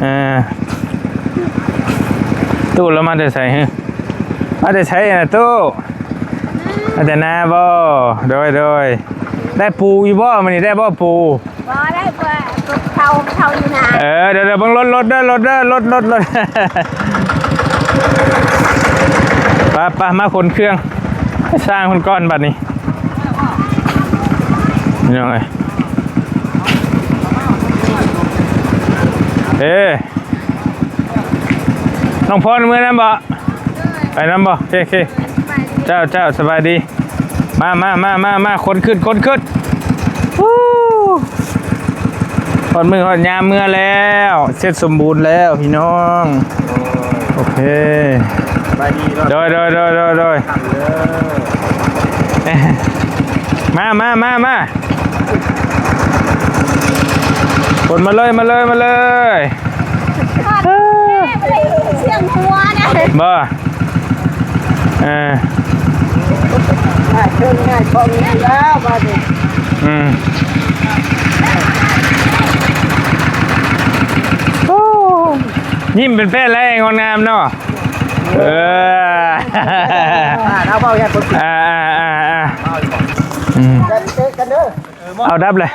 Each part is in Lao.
ເອີ ຕູ້ລາວມາແຕ່ໃສຫື? ມາແຕ່ໃສນະຕູ້? ມາແຕ່ນາບໍ່? ໂດຍ ໂດຍ. ໄດ້ປູຢູ່ບໍ່ມື້ນີ້? ໄດ້ບໍ່ປູ? ບໍ່ໄດ້ ເຂົາ ເຂົາຢູ່ນາ. ເອີ ດຽວ ດຽວເບິ່ງລົດ ລົດເດີ ລົດເດີ ລົດ ລົດ ລົດ. ໄປ ໄປ ມາຂົນເຄື່ອງ ຊ່າງເພິ່ນກ່ອນບັດນີ້ ພີ່ນ້ອງເອີຍ. ເອີ ນ້ອງພອນເມືອນຳບໍ່? ໄປນຳບໍ່? ໂອເຄ ໂອເຄ. ເຈົ້າ ເຈົ້າ ສະບາຍດີ. ມາ ມາ ມາ ມາ ມາ ຄົນຂຶ້ນ ຄົນຂຶ້ນ. ຮູ້ ຮອດມື້ຮອດຍາມເມືອແລ້ວ ເສັດສົມບູນແລ້ວພີ່ນ້ອງ. ໂອເຄ ສະບາຍດີເນາະ. ໂດຍ ໂດຍ ໂດຍ ໂດຍ ໂດຍ. ມາ ມາ ມາ ມາ ຄົນມາເລີຍ ມາເລີຍ ມາເລີຍ. ຮອດແລ້ວ ບໍ່ໄດ້ຍິນສຽງຫົວນະ ບໍ່? ເອີ ງ່າຍເຖິງງ່າຍຂອງນີ້ແລ້ວບາດນີ້. ອືມ ໂອ້ ຍິ້ມເປັນແຟນແລ້ວ ງົດງາມເນາະ. ເອີ ອ່າ ເອົາເວົ້າຢ່າງຄົນ ອ່າ ອ່າ ອ່າ ອ່າ ອືມ ເອີ ເອົາດັບເລີຍ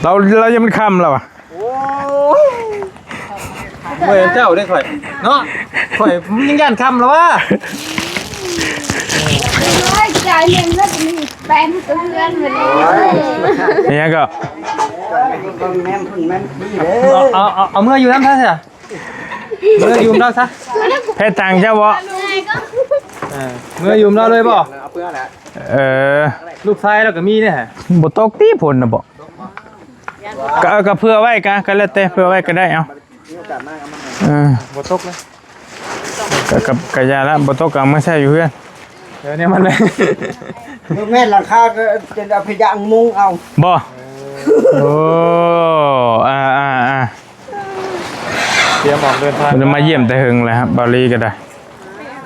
ລາວ ລາວຍັງມັນຄ່ຳແລ້ວວະ. ໂອ້ຍ ເມື່ອຍເຈົ້າເດ້ຂ້ອຍເນາະ ຂ້ອຍຍັງຢ້ານຄ່ຳລະວະ. ໂອ້ຍ ຈ່າຍເງິນແລ້ວກໍມີແປນເຮືອນເລີຍ. ອີຫຍັງກໍ ເອົາ ເອົາ ເອົາເມືອຢູ່ນຳຊະ ເມືອຢູ່ນຳລາວຊະ. ໃຫ້ຕັງເຈົ້າບໍ່? ເອີ ເມືອຢູ່ນຳລາວເລີຍບໍ່? ເອີ ລູກຊາຍລາວກໍມີເດ້. ບໍ່ຕົກຕິຝົນນະບໍ່? ກະ ເອີ ກະເຜື່ອໄວ້ ກະ ກະແລ້ວແຕ່ ເຜື່ອໄວ້ກະໄດ້. ເອົາ ມີໂອກາດມາເອົາມາໃຫ້. ເອີ ບໍ່ຕົກເລີຍ ກະ ກະ ກະຢ່າລະ ບໍ່ຕົກກະເອົາມາໃຊ້ຢູ່ເຮືອນ. ເອີ ແນວມັນແຫຼະ ບໍ່ແມ່ນ ຫຼັງຄາກໍຈະເອົາໄປຢາງມຸງເອົາ. ບໍ່? ເອີ ໂອ້ ອ່າ ອ່າ ອ່າ ຕຽມອອກເດີນທາງ ເພິ່ນມາຢ້ຽມແຕ່ເຫິງແລ້ວ ເບົາລີກໍໄດ້.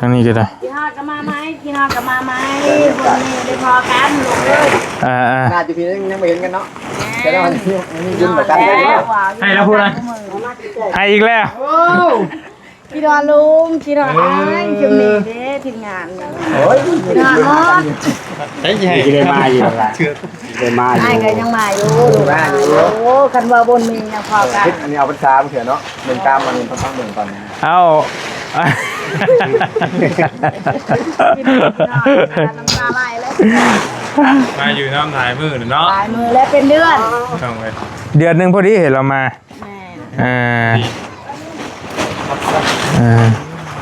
ທາງນີ້ກໍໄດ້ ຄິດຮອດກໍມາໃໝ່ ຄິດຮອດກໍມາໃໝ່ ບຸນນີ້ໄດ້ພໍກັນລູກເອີຍ. ອ່າໆ ໜ້າຈະພີ່ຍັງ ຍັງບໍ່ເຫັນກັນເນາະ ແຕ່ວ່າຍັງ ຍັງຢູ່ນຳກັນ. ໃຫ້ລາວຜູ້ໃດ ໃຫ້ອີກແລ້ວ. ໂອ້ ຄິດຮອດລຸງ ຄິດຮອດອ້າຍ ເອີ ຈຸມນີ້ເດ້ ທີມງານ. ໂອ້ຍ ຄິດຮອດໝົດ ໃຜຊິໃຫ້ ຊິໄດ້ມາຢູ່ລະ ໄດ້ມາຢູ່ ອ້າຍກໍຍັງມາຢູ່ ມາຢູ່. ໂອ້ ຄັນວ່າບຸນມີຍັງພໍກັນ ອັນນີ້ເອົາພັນສາມເທື່ອເນາະ ເບິ່ງຕາມມັນ ເບິ່ງກ່ອນ. ເອົ້າ ນ້ຳຕາໄຫຼເລີຍ ມາຢູ່ນຳຫຼາຍມື້ແລ້ວເນາະ ຫຼາຍມື້ແລ້ວ ເປັນເດືອນ ເດືອນໜຶ່ງພໍດີເຫັນລາວມາ. ແມ່ນ ເອີ ເອີ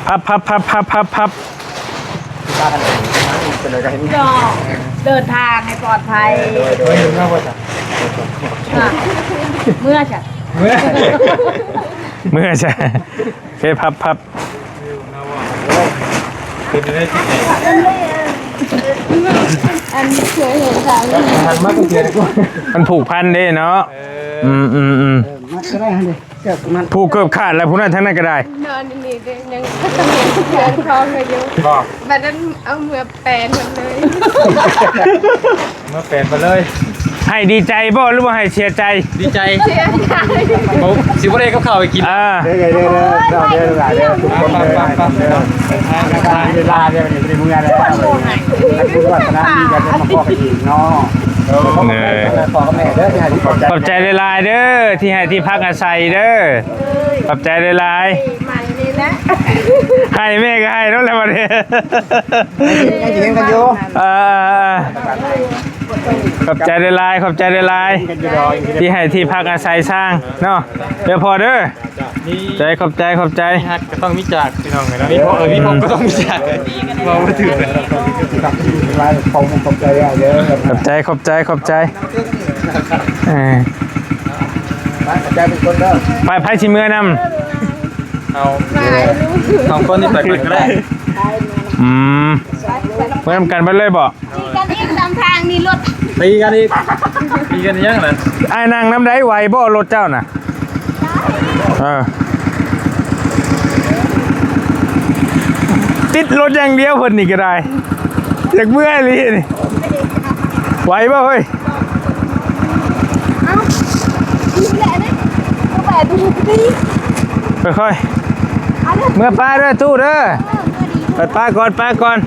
ພັບ ພັບ ພັບ ພັບ ພັບ ພັບ ເດີນທາງໃຫ້ປອດໄພ. ເມື່ອຊະ ເມື່ອຊະ ເມື່ອຊະ. ໂອເຄ ພັບ ພັບ ເປັນໄດ້ທີ່ໄດ້ ອັນເຄີຍເຫັນທາງນີ້ ມັນຜູກພັນເດ້ເນາະ. ເອີ ອືມໆໆ ມັດກໍໄດ້ຫັ້ນເດ້ ເກືອບມັດ ຜູກເກືອບຂາດແລ້ວ ຜູ້ນັ້ນທາງນັ້ນກໍໄດ້ ນອນຢູ່ນີ້ເດ້ ຍັງ ຍັງຄອງໄວ້ຢູ່ ບໍ່ ບັດນັ້ນເອົາເມືອ ແປນເພິ່ນເລີຍ ມາແປນເພິ່ນເລີຍ. ໃຫ້ດີໃຈບໍ່ ຫຼືວ່າໃຫ້ເສຍໃຈ? ດີໃຈ ເສຍໃຈ ເຂົາຊິບໍ່ໄດ້ກັບເຂົ້າໃຫ້ກິນ. ອ່າ ເດີ ເດີ ເດີ ເດີ ເດີ ທຸກຄົນເດີ ໄປ ໄປ ໄປ ໄປ ເວລາເດີ ນີ້ບໍ່ໄດ້ເມືອແລ້ວ ບຸນວາສະໜາມີກໍຈະມາພໍ້ກັນອີກເນາະ. ເອີ ຂໍຂອບໃຈ ພໍ່ກັບແມ່ເດີ ທີ່ໃຫ້ທີ່ຂອບໃຈ ຂອບໃຈຫຼາຍໆເດີ ທີ່ໃຫ້ທີ່ພັກອາໄສເດີ ຂອບໃຈຫຼາຍໆ. ໃຫ້ແມ່ກໍໃຫ້ແລ້ວແຫຼະບັດນີ້ ຍັງຊິເຫັນກັນຢູ່. ເອີ ຂອບໃຈຫຼາຍໆ ຂອບໃຈຫຼາຍໆ ທີ່ໃຫ້ທີ່ພັກອາໄສຊ່າງເນາະ ເດີພໍ່ເດີ. ໃຈ ຂອບໃຈ ຂອບໃຈ. ມີຮັກກໍຕ້ອງມີຈາກ ພີ່ນ້ອງເອີຍເນາະ ມີພົບ ເອີ ມີພົບກໍຕ້ອງມີຈາກ ເວົ້າບໍ່ຖືກ. ຂອບໃຈ ຂອບໃຈ ຂອບໃຈ ຂອບໃຈ. ເອີ ໄປ ຂອບໃຈເປັນຄົນເດີ ໄປ ໃຜຊິເມືອນຳ? ເອົາ ສອງຄົນນີ້ໄປກ່ອນກໍໄດ້. ອືມ ເມືອນຳກັນເບິດເລີຍບໍ່? ຕີກັນອີກນຳທາງນີ້ລົດ ຕີກັນອີກ ຕີກັນອີຫຍັງນະ? ອ້າຍນັ່ງນຳໃດ ໄຫວບໍ່ລົດເຈົ້ານະ? ເອີ ຕິດລົດຢ່າງດຽວເພິ່ນນີ້ກໍໄດ້ ຢາກເມື່ອຍອີ່ຫຼີນີ້ ໄຫວບໍ່ເຮີ້ຍ? ເອົ້າ ນີ້ແຫຼະນະ ໄປ ແຕ່ດູດີ ຄ່ອຍໆ ເອົາເດີ ເມືອປ້າເດີຕູ້ເດີ ເອີ ເມືອດີ ໄປປ້າກ່ອນ ປ້າກ່ອນ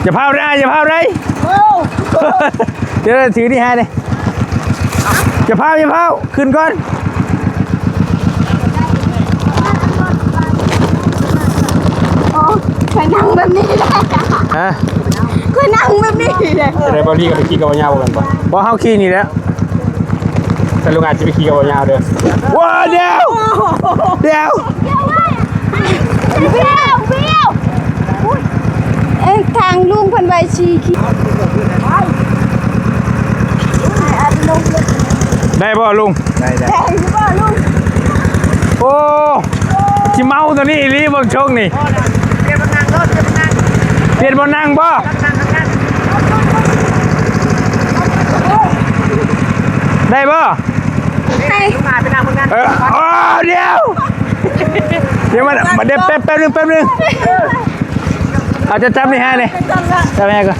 ຢ່າພ້າວເດີ ຢ່າພ້າວເດີ ໂອ້ ດຽວຖືນີ້ໃຫ້ເດ້ ຢ່າພ້າວ ຢ່າພ້າວ ຂຶ້ນກ່ອນ ໂອ້ ຂ້ອຍນັ່ງແບບນີ້ແຫຼະ ຮະ ຂ້ອຍນັ່ງແບບນີ້ແຫຼະ ແຕ່ເບົາລີກໍໄປຂີ່ກັບເບົາຍາວກັນບໍ່ ບໍ່ ເຮົາຂີ່ນີ້ແຫຼະ ແຕ່ລຸງອາດຊິໄປຂີ່ກັບເບົາຍາວເດີ ວ້າ ດຽວ ດຽວ ດຽວ ດຽວ ເອີຍ ທາງລຸງເພິ່ນໄວ້ຂີ່ຂີ່ ໄດ້ບໍ່ລຸງ? ໄດ້ ໄດ້ ໄດ້ຢູ່ບໍ່ລຸງ? ໂອ້ ຊິເມົາຕົວນີ້ອີ່ຫຼີເບິ່ງຊົງນີ້ ປ່ຽນບ່ອນນັ່ງເດີ ປ່ຽນບ່ອນນັ່ງ ປ່ຽນບ່ອນນັ່ງບໍ່? ນັ່ງ ນັ່ງ ນັ່ງ ໄດ້ບໍ່? ໄດ້ ໄດ້ ເອີ ໂອ້ ດຽວ ດຽວມັນ ດຽວແປັບ ແປັບໜຶ່ງ ແປັບໜຶ່ງ ເອົາ ຈະຈັບນີ້ໃຫ້ນີ້ ຈັບໃຫ້ກ່ອນ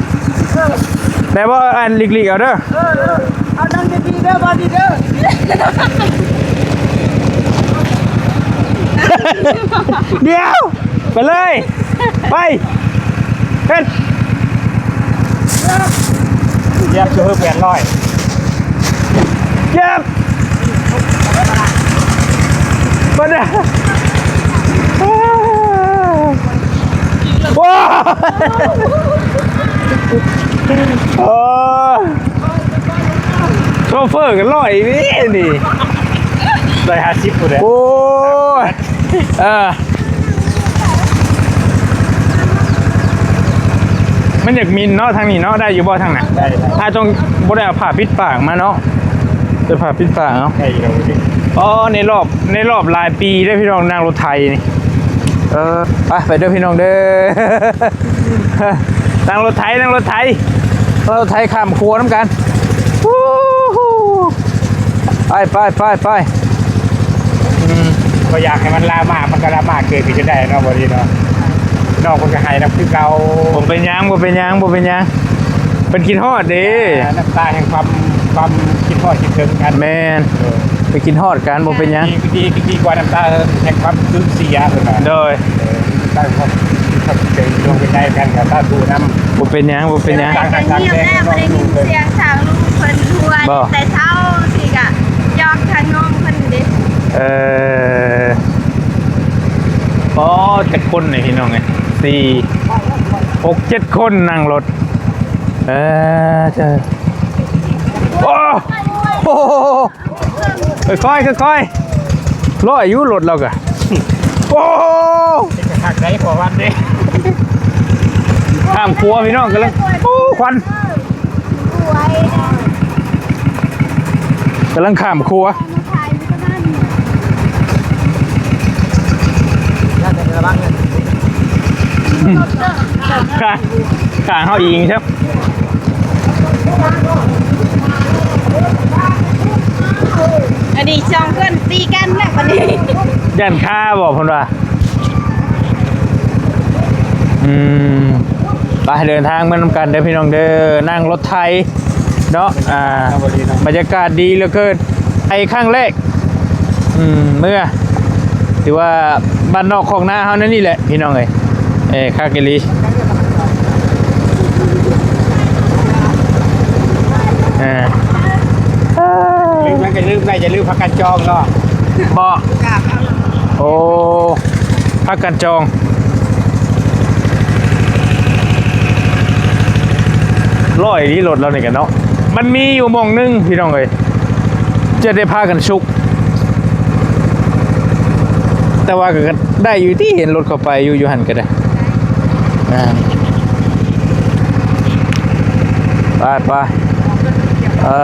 ໄດ້ບໍ່? ອັນຫຼີກໆ ເອົາເດີ ເອີ ເອີ ເອົານັ່ງດີໆເດີ ບ່າວດີເດີ ດຽວ ໄປເລີຍ ໄປ ເຮັດ ຢຽບຄືແປດຮ້ອຍ ຢຽບ ບໍ່ໄດ້ ໂອ້ ໂອ້ ໂຊເຟີກໍຮ້ອຍນີ້ ນີ້ ຮ້ອຍຫ້າສິບພຸ້ນແຫຼະ ໂອ້ຍ ເອີ ມັນຢາກມິນເນາະ ທາງນີ້ເນາະ ໄດ້ຢູ່ບໍ່ທາງນັ້ນ? ໄດ້ ໄດ້ ອາ ຕ້ອງບໍ່ໄດ້ເອົາຜ້າປິດປາກມາເນາະ ເປັນຜ້າປິດປາກເນາະ ໄດ້ຢູ່ດອກ ອໍ ໃນລອບ ໃນລອບຫຼາຍປີເດ້ພີ່ນ້ອງ ນັ່ງລົດໄຖນີ້ ເອີ ໄປ ໄປເດີພີ່ນ້ອງເດີ ນັ່ງລົດໄຖ ນັ່ງລົດໄຖ ນັ່ງລົດໄຖຂ້າມຂົວນຳກັນ ໄປ ໄປ ໄປ ໄປ ອືມ ບໍ່ຢາກໃຫ້ມັນລາມາກ ມັນກໍລາມາກເກີດຂຶ້ນຈະໄດ້ເນາະ ບໍ່ດີເນາະ ນ້ອງເພິ່ນກໍໄຫ້ນຳຄືເກົ່າ ບໍ່ເປັນຫຍັງ ບໍ່ເປັນຫຍັງ ບໍ່ເປັນຫຍັງ ເພິ່ນຄິດຮອດເດ້ ນ້ຳຕາແຫ່ງຄວາມ ຄວາມຄິດຮອດຄິດເຖິງກັນ ແມ່ນ ເອີ ໄປຄິດຮອດກັນ ບໍ່ເປັນຫຍັງ ດີ ດີ ດີກວ່ານ້ຳຕາແຫ່ງຄວາມສູນເສຍເພິ່ນວ່າ ໂດຍ ເອີ ນ້ຳຕາແຫ່ງຄວາມ ຄວາມເປັນໃຈກັນກໍສາທຸນຳ ບໍ່ເປັນຫຍັງ ບໍ່ເປັນຫຍັງ ເປັນງຽບແລ້ວ ບໍ່ໄດ້ຍິນສຽງທາງລູກເພິ່ນຫົວ ບໍ່ ແຕ່ເຊົ້າຊີ້ກະຢອກທາງນ້ອງເພິ່ນເດ້ ເອີ ອໍ ຈັກຄົນນີ້ພີ່ນ້ອງເອີຍ ສີ່ ຫົກ ເຈັດຄົນນັ່ງລົດ ເອີ ເຈົ້າ ໂອ້ ໂອ້ ຄ່ອຍໆ ຄ່ອຍໆ ຮ້ອຍຢູ່ລົດລາວກະ ໂອ້ ຄັກໄດ໋ ພໍວັນເດ້ ຂ້າມຂົວພີ່ນ້ອງ ກຳລັງ ໂອ້ ຄວັນ ກຳລັງຂ້າມຂົວ ຂ້າງ ຂ້າງເຮົາອີງຊະ ອັນນີ້ສອງຄົນຕີກັນແລ້ວບັດນີ້ ຢ້ານຄາບໍ່ເພິ່ນວ່າ ອືມ ໄປເດີນທາງມານຳກັນເດີພີ່ນ້ອງເດີ ນັ່ງລົດໄຖເນາະ ອ່າ ບັນຍາກາດດີເຫຼືອເກີນ ໄປຄັ້ງແລກ ອືມ ເມືອ ຖືວ່າບ້ານນອກຄອກນາເຮົານັ້ນນີ້ແຫຼະພີ່ນ້ອງເອີຍ ເອີ ຄັກອີ່ຫຼີ ເອີ ລືມຫຍັງກໍລືມໄດ້ ຢ່າລືມຜັກກາດຈອງເນາະ ບໍ່ ໂອ້ ພັກກັນຈອງ ລ້ອຍນີ້ລົດລາວນີ້ກະເນາະ ມັນມີຢູ່ໝ່ອງໜຶ່ງພີ່ນ້ອງເອີຍ ຈະໄດ້ພາກັນສຸກ ແຕ່ວ່າກະໄດ້ຢູ່ຕິ ເຫັນລົດເຂົ້າໄປຢູ່ ຢູ່ຫັ້ນກະໄດ້ ອ່າ ໄປ ໄປ ເອີ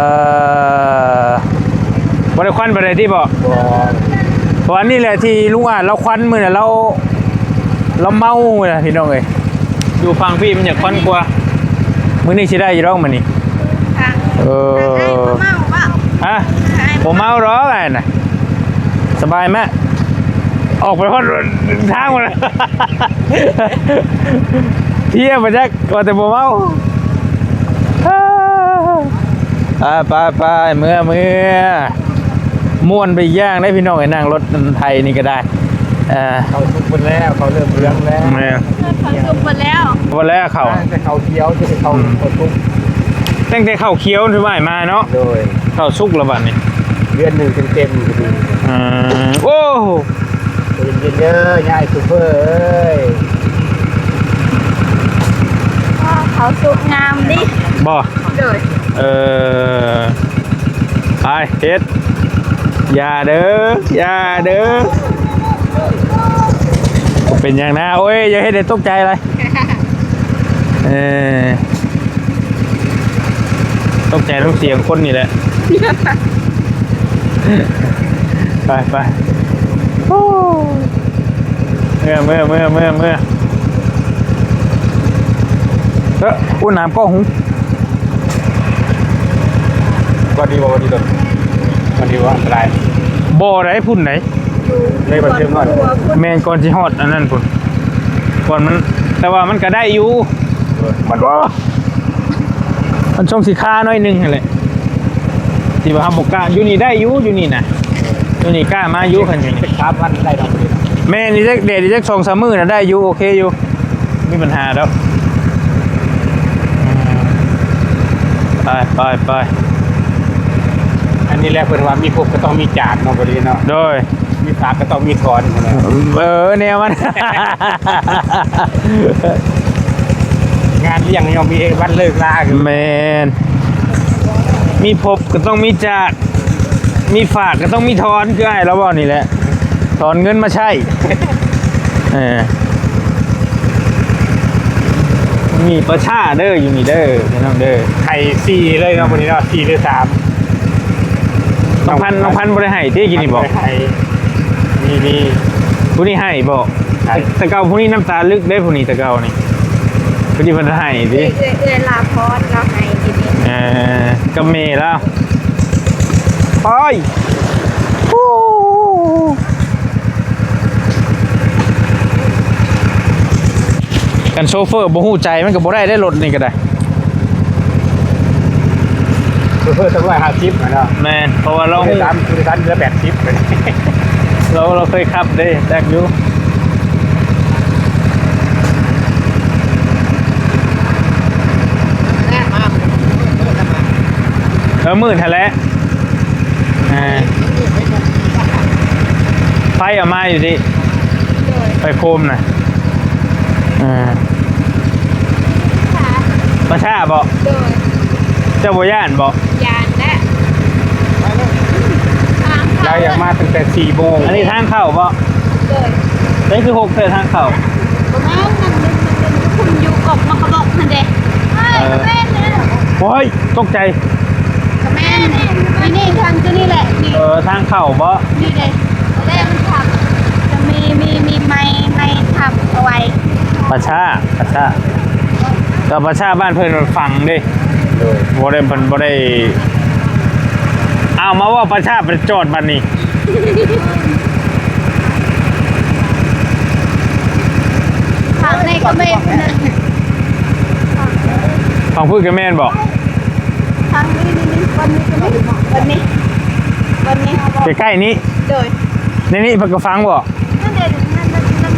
ບໍ່ໄດ້ຄວັນປານໃດຕິບໍ່? ບໍ່ ເພາະວ່ານີ້ແຫຼະທີ່ລຸງອາດລາວຄວັນມື້ນັ້ນ ລາວ ລາວເມົານະພີ່ນ້ອງເອີຍ ຢູ່ຝັ່ງພີ້ມັນຢາກຄວັນກວ່າ ມື້ນີ້ຊິໄດ້ຢູ່ດອກມື້ນີ້ ເອີ ເມົາບໍ່? ຮະ ບໍ່ເມົາດອກອ້າຍນະ ສະບາຍແມະ ອອກໄປຮອດທາງພຸ້ນ ເພຍບໍ່ຈັກ ວ່າແຕ່ບໍ່ເມົາ ໄປ ໄປ ໄປ ເມືອ ເມືອ. ມ່ວນໄປອີກຢ່າງເດ້ພີ່ນ້ອງເອີຍ ນັ່ງລົດໄຖນີ້ກໍໄດ້. ເອີ ເຂົ້າສຸກໝົດແລ້ວ ເຂົ້າເລີ່ມເຫຼືອງແລ້ວ. ແມ່ນ ເຂົ້າສຸກໝົດແລ້ວ ໝົດແລ້ວເຂົ້າ ຕັ້ງແຕ່ເຂົ້າຂຽວຈົນເຂົ້າ ອືມ ເຂົ້າສຸກ. ຕັ້ງແຕ່ເຂົ້າຂຽວຖືວ່າມາເນາະ. ໂດຍ ເຂົ້າສຸກແລ້ວບັດນີ້ ເດືອນໜຶ່ງເຕັມໆ. ອືມ ໂອ້ ເຢັນໆ ເດີຍາຍຊູເຟີເອີຍ. ເຂົ້າສຸກງາມເດ. ບໍ່? ໂດຍ ເອີ ໄປເຮັດ. ຢ່າເດີ ຢ່າເດີ ບໍ່ເປັນຫຍັງນະ. ໂອ້ຍ ຢ່າເຮັດໃຫ້ຕົກໃຈຫຼາຍ. ເອີ ຕົກໃຈນຳສຽງຄົນນີ້ແຫຼະ. ໄປໆ ໂອ້ ເມືອ ເມືອ ເມືອ ເມືອ ເມືອ. ເອີ ອຸ້ຍ ນ້ຳກໍຫຸງ. ວັນນີ້ບໍ່ ວັນນີ້ໂດນ ວັນນີ້ວ່າອັນຕະລາຍ. ບໍ່ໄດ້ ພຸ້ນໃດ ໃນບັນເທີງກ່ອນ. ແມ່ນ ກ່ອນຊິຮອດອັນນັ້ນພຸ້ນ ກ່ອນມັນ ແຕ່ວ່າມັນກໍໄດ້ຢູ່. ມັນບໍ່ ມັນຊ່ວງຊິຄາໜ້ອຍໜຶ່ງຫັ້ນແຫຼະ ທີ່ວ່າເຮົາບໍ່ກ້າ. ຢູ່ນີ້ໄດ້ຢູ່ ຢູ່ນີ້ນະ ຢູ່ນີ້ກ້າມາຢູ່. ຄັນຢູ່ນີ້ ສາມວັນໄດ້ດອກ. ແມ່ນ ອີກຈັກແດດ ອີກຈັກສອງສາມມື້ນະໄດ້ຢູ່ ໂອເຄຢູ່ ມີບັນຫາດອກ. ໄປ ໄປ ໄປ. ອັນນີ້ແຫຼະເພິ່ນວ່າມີພົບກໍຕ້ອງມີຈາກເນາະ ບໍ່ດີເນາະ. ໂດຍ ມີຝາກກໍຕ້ອງມີຖອນ. ເອີ ແນວມັນ ງານລ້ຽງຍັງມີວັນເລີກລາ. ແມ່ນ ມີພົບກໍຕ້ອງມີຈາກ ມີຝາກກໍຕ້ອງມີຖອນ ຄືອ້າຍລາວເວົ້ານີ້ແຫຼະ ຖອນເງິນມາໃຊ້. ເອີ ມີປາຊາເດີ ຢູ່ນີ້ເດີ ພີ່ນ້ອງເດີ. ໃຫ້ສີ່ເລີຍເນາະ ມື້ນີ້ເນາະ ສີ່ຫຼືສາມ. ນ້ອງພັນ ນ້ອງພັນບໍ່ໄດ້ໃຫ້ຕິ ກິນນີ້ບໍ່? ບໍ່ໄດ້ໃຫ້. ນີ້ ນີ້ ຜູ້ນີ້ໃຫ້ບໍ່? ໃຫ້. ແຕ່ເກົ່າຜູ້ນີ້ນ້ຳຕາລຶກເດ້ ຜູ້ນີ້ແຕ່ເກົ່ານີ້ ຜູ້ນີ້ເພິ່ນໃຫ້ຕິ. ເອື້ອຍ ເອື້ອຍລາພອນລາວໃຫ້ກິນນີ້. ເອີ ກັບແມ່ລາວ. ໄປ ຄັນໂຊເຟີບໍ່ຮູ້ໃຈມັນກໍບໍ່ໄດ້ເດ້ ລົດນີ້ກໍໄດ້. ໂຊເຟີຕ້ອງຮ້ອຍຫ້າສິບຫັ້ນເນາະ. ແມ່ນ ເພາະວ່າລາວຮູ້ ຜູ້ໂດຍສານ ຜູ້ໂດຍສານເຫຼືອແປດສິບ. ລາວ ລາວເຄີຍຂັບເດ້ ຈັກຢູ່. ເອີ ມືດຫັ້ນແຫຼະ. ອ່າ ໄຟເອົາມາຢູ່ຕິ ໂດຍ ໄຟໂຄມນະ. ອ່າ ປາຊາບໍ່? ໂດຍ ເຈົ້າບໍ່ຢ້ານບໍ່? ຢ້ານແຫຼະ. ລາວຢາກມາຕັ້ງແຕ່ສີ່ໂມງ. ອັນນີ້ທາງເຂົ້າບໍ່? ໂດຍ ໃສຄືຫົກແທ້ທາງເຂົ້າ. ບໍ່ແມ່ນ ມັນ ມັນ ມັນ ມັນຢູ່ພຸ້ນ ຢູ່ກົກໝາກກະບົກຫັ້ນເດ້. ເອີ ແມ່ນແລ້ວ. ໂອ້ຍ ຕົກໃຈ. ກໍແມ່ນ ນີ້ ນີ້ ທາງ ຕົວນີ້ແຫຼະ ນີ້. ເອີ ທາງເຂົ້າບໍ່? ນີ້ເດ້ ແລ້ວມັນທັບ ຈະມີ ມີ ມີໄມ້ ໄມ້ທັບເອົາໄວ້. ປາຊາ ປາຊາ ກໍປາຊາບ້ານເພິ່ນມັນຝັງເດ້. ໂດຍ ບໍ່ໄດ້ ເພິ່ນບໍ່ໄດ້. ເອົາ ມາເວົ້າປາຊາໄປຈອດບັດນີ້. ທາງນີ້ກໍແມ່ນ ທາງພຸ້ນກໍແມ່ນບໍ່? ທາງນີ້ ນີ້ ນີ້ ບ່ອນນີ້ກໍແມ່ນ ບ່ອນນີ້ ບ່ອນນີ້ ໃກ້ໆນີ້. ໂດຍ ໃນນີ້ເພິ່ນກໍຝັງບໍ່? ນັ້ນເດ້ ນັ້ນ ນັ້ນ ນັ້ນ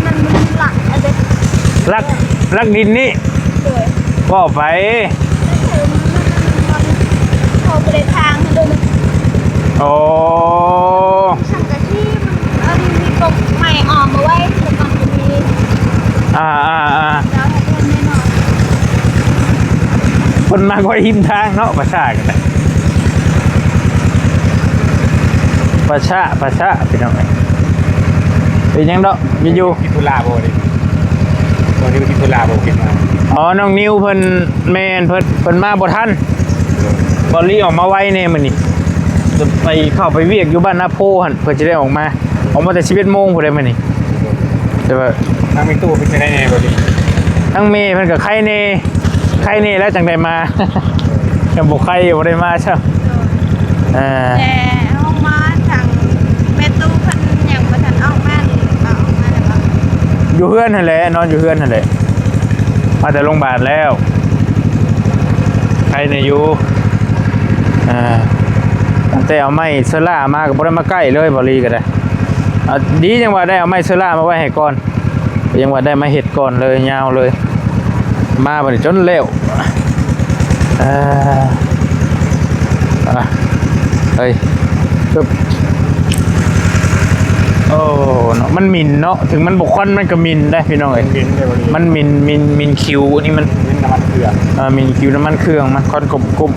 ນັ້ນມັນຫຼັກອັນເດ້ ຫຼັກ ຫຼັກດິນນີ້. ໂດຍ ເວົ້າໄປ ເຂົາບໍ່ໄດ້ທາງເດີ. ໂອ້ ສັງກະສີມັນ ອັນນີ້ມີກົກໄມ້ອ້ອມເອົາໄວ້ ແຕ່ກ່ອນກໍມີ. ອ່າ ອ່າ ອ່າ ເຈົ້າເຮັດເຮືອນນ້ອຍໆ ເພິ່ນມັກໄວ້ຮິມທາງເນາະ ປາຊາກໍໄດ້. ປາຊາ ປາຊາ ພີ່ນ້ອງເອີຍ ເປັນຫຍັງດອກ ມີຢູ່. ມີທຸລະບໍ່ນີ້? ບໍ່ໄດ້ມີທຸລະບໍ່ ຄິດວ່າ. ອໍ ນ້ອງນິວເພິ່ນ ແມ່ນ ເພິ່ນ ເພິ່ນມາບໍ່ທັນ. ບໍ່ລີ້ອອກມາໄວແດ່ມື້ນີ້ ຈະໄປ ເຂົ້າໄປວຽກຢູ່ບ້ານນາໂພຫັ້ນ ເພິ່ນຈະໄດ້ອອກມາ ອອກມາແຕ່ສິບເອັດໂມງພຸ້ນໃດ໋ມື້ນີ້. ແຕ່ວ່າທາງແມ່ຕູ້ເປັນຈັ່ງໃດແດ່ບໍ່ດີ? ທາງແມ່ເພິ່ນກໍໄຄແດ່ ໄຄແດ່ແລ້ວຈັ່ງໄດ້ມາ ຄັນບໍ່ໄຄບໍ່ໄດ້ມາຊ້ຳ. ໂດຍ ເອີ ແຕ່ອອກມາທາງແມ່ຕູ້ເພິ່ນຍັງບໍ່ທັນອອກມານີ້ ອອກມາແລ້ວບໍ່? ຢູ່ເຮືອນຫັ້ນແຫຼະ ນອນຢູ່ເຮືອນຫັ້ນແຫຼະ ມາແຕ່ໂຮງບານແລ້ວ ໄຄແດ່ຢູ່. ອ່າ ແຕ່ເອົາໄມ້ເຊື້ອລາມາກໍບໍ່ໄດ້ມາໃກ້ເລີຍ ເບົາຫຼີກໍໄດ້. ອາ ດີຈັ່ງວ່າໄດ້ເອົາໄມ້ເຊື້ອລາມາໄວ້ໃຫ້ກ່ອນ ຍັງວ່າໄດ້ມາເຮັດກ່ອນເລີຍ ຍາວເລີຍ ມາບັດນີ້ຈົນແລ້ວ. ເອີ ອາ ເອີຍ ໂອ້ ເນາະ ມັນໝິ່ນເນາະ ເຖິງມັນບໍ່ຄວັນມັນກໍໝິ່ນໄດ໋ພີ່ນ້ອງເອີຍ ມັນໝິ່ນ ໝິ່ນ ໝິ່ນ ໝິ່ນຄິວ ອັນນີ້ມັນ ໝິ່ນນ້ຳມັນເຄື່ອງ ເອີ ໝິ່ນຄິວນ້ຳມັນເຄື່ອງ ມັນຄວັນກົບໆ ອືມ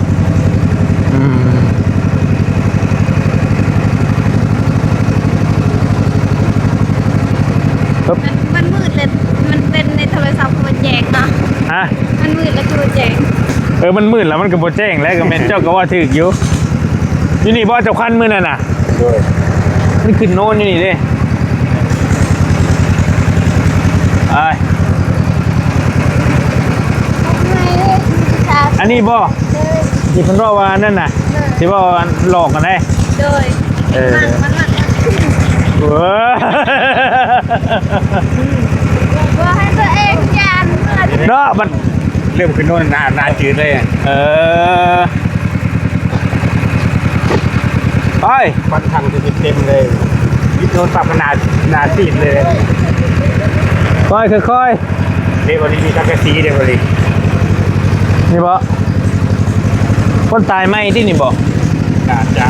ປຶບ ມັນ ມັນມືດເລີຍ ມັນເປັນໃນໂທລະສັບກໍບໍ່ແຈ້ງເນາະ ຮະ ມັນມືດແລ້ວຄືບໍ່ແຈ້ງ ເອີ ມັນມືດແລ້ວມັນກໍບໍ່ແຈ້ງແຫຼະ ກໍແມ່ນ ເຈົ້າກໍວ່າຖືກຢູ່ ຢູ່ນີ້ບໍ່ ເຈົ້າຄວັນມື້ນັ້ນນະ ໂດຍ ມັນຂຶ້ນໂນນຢູ່ນີ້ເດ້ ໄປ ອັນນີ້ບໍ່ ໂດຍ ທີ່ເພິ່ນເວົ້າວ່າອັນນັ້ນນະ ໂດຍ ທີ່ເວົ້າວ່າຫຼອກກັນເດ້ ໂດຍ ເອີ ມັນ ມັນ ມັນ ເອີ ບໍ່ໃຫ້ຕົວເອງຢ້ານ ເນາະ ມັນເລີ່ມຂຶ້ນໂນນ ໜ້າ ໜ້າຈືດເລີຍ ເອີ ໄປ ຄວັນຖັງເຕັມເລີຍ ວິດໂນນປັບໜ້າ ໜ້າຊີດເລີຍ ຄ່ອຍໆ ເດ ບໍ່ໄດ້ມີສັງກະສີເດ ບໍ່ໄດ້ ນີ້ບໍ່ ຄົນຕາຍໃໝ່ຕິນີ້ບໍ່ ໜ້າຈະ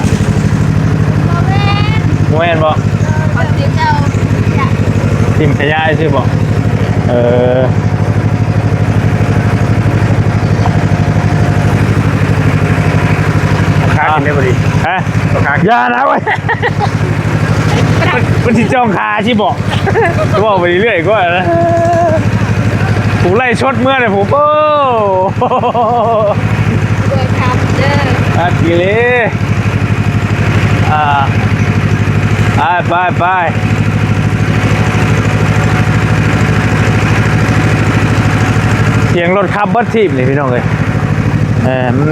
ບໍ່ແມ່ນ ບໍ່ແມ່ນບໍ່ ເຂົາຊິເຈົ້າ ຖິ້ມຂະຫຍະຊື່ບໍ່ ເອີ ເອົາຂາຂຶ້ນໄດ້ບໍ່ດີ ຮະ ເອົາຂາຂຶ້ນ ຢ່ານະເວີຍ ມັນ ມັນຊິຈ້ອງຂາຊິບໍ ເວົ້າໄປເລື້ອຍກວ່ານະ ຜູ້ໄລ່ສົດເມືອນະຜູ້ ໂອ້ ໂດຍຄຳເດີ ອັດອີ່ຫຼີ ອ່າ ໄປ ໄປ ໄປ ສຽງລົດຂັບເບິດທີບນີ້ພີ່ນ້ອງເອີຍ ເອີ ມັນ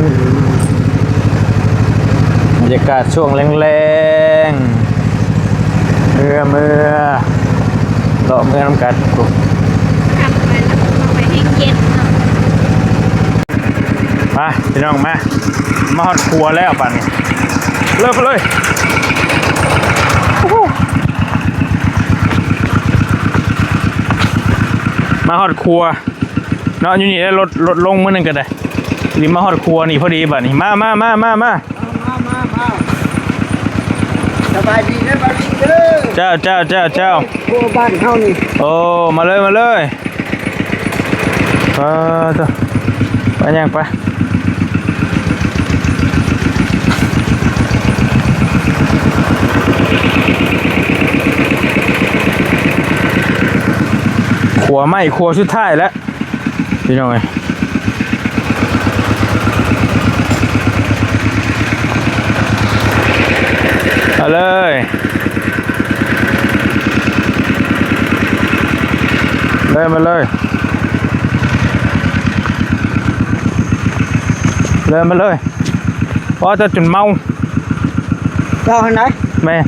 ບັນຍາກາດຊ່ວງແລງໆ ເມືອ ເມືອ ເລາະເມືອນຳກັນ ຄັບໄປແລ້ວເຂົ້າໄປແຮງເຢັນເນາະ ມາພີ່ນ້ອງມາ ມາຮອດຂົວແລ້ວບາດນີ້ ເລີຍ ໄປເລີຍ ມາຮອດຂົວເນາະ ຢູ່ນີ້ແຫຼະ ລົດ ລົດລົງມື້ໜຶ່ງກໍໄດ້ ນີ້ມາຮອດຂົວນີ້ພໍດີບາດນີ້ ມາ ມາ ມາ ມາ ມາ ມາ ມາ ມາ ສະບາຍດີເດີ ບາດນີ້ເດີ ເຈົ້າ ເຈົ້າ ເຈົ້າ ເຈົ້າ ຂົວບ້ານເຮົານີ້ ໂອ້ ມາເລີຍ ມາເລີຍ ປາໂທ້ ໄປຍ່າງໄປ ຂົວໃໝ່ ຂົວສຸດທ້າຍແລ້ວ ພີ່ນ້ອງເອີຍ ມາເລີຍ ເລີຍ ມາເລີຍ ເລີຍ ມາເລີຍ ພໍຈະຈົນເມົາ ເຈົ້າຫັ້ນນະ ແມ່ນ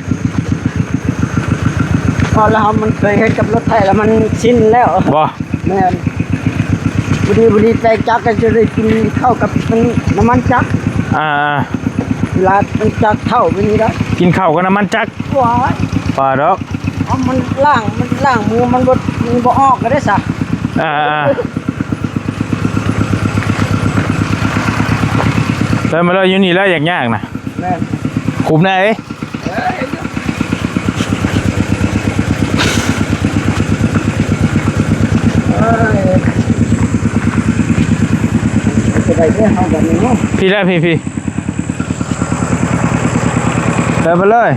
ເພາະລະເຮົາມັນເຄີຍເຮັດກັບລົດໄຖລະມັນຊິນແລ້ວ ບໍ່ ແມ່ນ ພໍດີ ພໍດີແປງຈັກກໍຈະໄດ້ກິນເຂົ້າກັບນ້ຳມັນຈັກ ອ່າ ເວລາມັນຈັກເຂົ້າໄປນີ້ລະ ກິນເຂົ້າກັບນ້ຳມັນຈັກ ໂອ້ຍ ປາດອກ ເອົາມັນລ້າງ ມັນລ້າງມືມັນບໍ່ ມັນບໍ່ອອກກໍໄດ້ຊະ ອ່າ ອ່າ ເດີນມາເລີຍ ຢູ່ນີ້ແຫຼະ ຢາກຍາກນະ ແມ່ນ ຂຸມແດ່ ເອີຍ ຊິໄປເດີເຮົາບັດນີ້ເນາະ ພີ້ແຫຼະ ພີ້ ພີ້ ເດີນໄປເລີຍ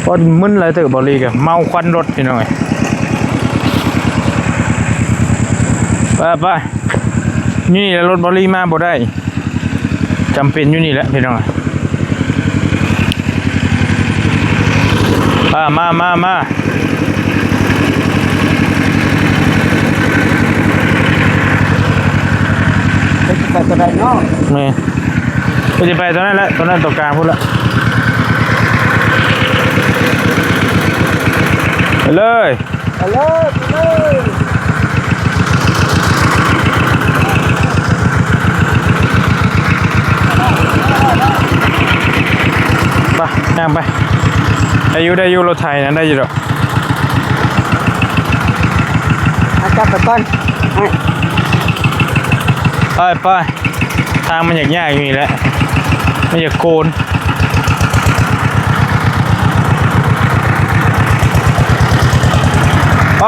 ໂອ້ ມຶນຫຼາຍເຕີບ ເບົາຫຼີກະ ເມົາຄວັນລົດ ພີ່ນ້ອງເອີຍ ໄປ ໄປ ນີ້ແຫຼະ ລົດເບົາຫຼີມາບໍ່ໄດ້ ຈຳເປັນຢູ່ນີ້ແຫຼະພີ່ນ້ອງ ມາ ມາ ມາ ມາ ໄປຕົວໃດເນາະ ແມ່ນ ກໍຈະໄປຕົວນັ້ນແຫຼະ ຕົວນັ້ນຕົວກາງພຸ້ນລະ ໄປເລີຍ. ໄປເລີຍ ໄປເລີຍ. ໄປ ຍ່າງໄປ. ໄດ້ຢູ່ ໄດ້ຢູ່ ລົດໄຖນັ້ນໄດ້ຢູ່ດອກ. ເອົາຈັບໄປກ່ອນ. ໄປ ໄປ. ທາງມັນຍາກໆ ຢູ່ນີ້ແຫຼະ ມັນຢາກໂກນ. ໄປ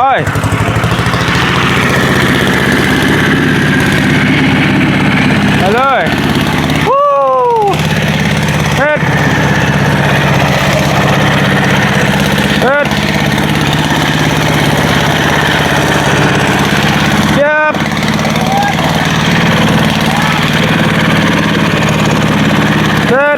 ໄປເລີຍ. ເຮັດ ເຮັດ ເຈັບ ເຮັດ.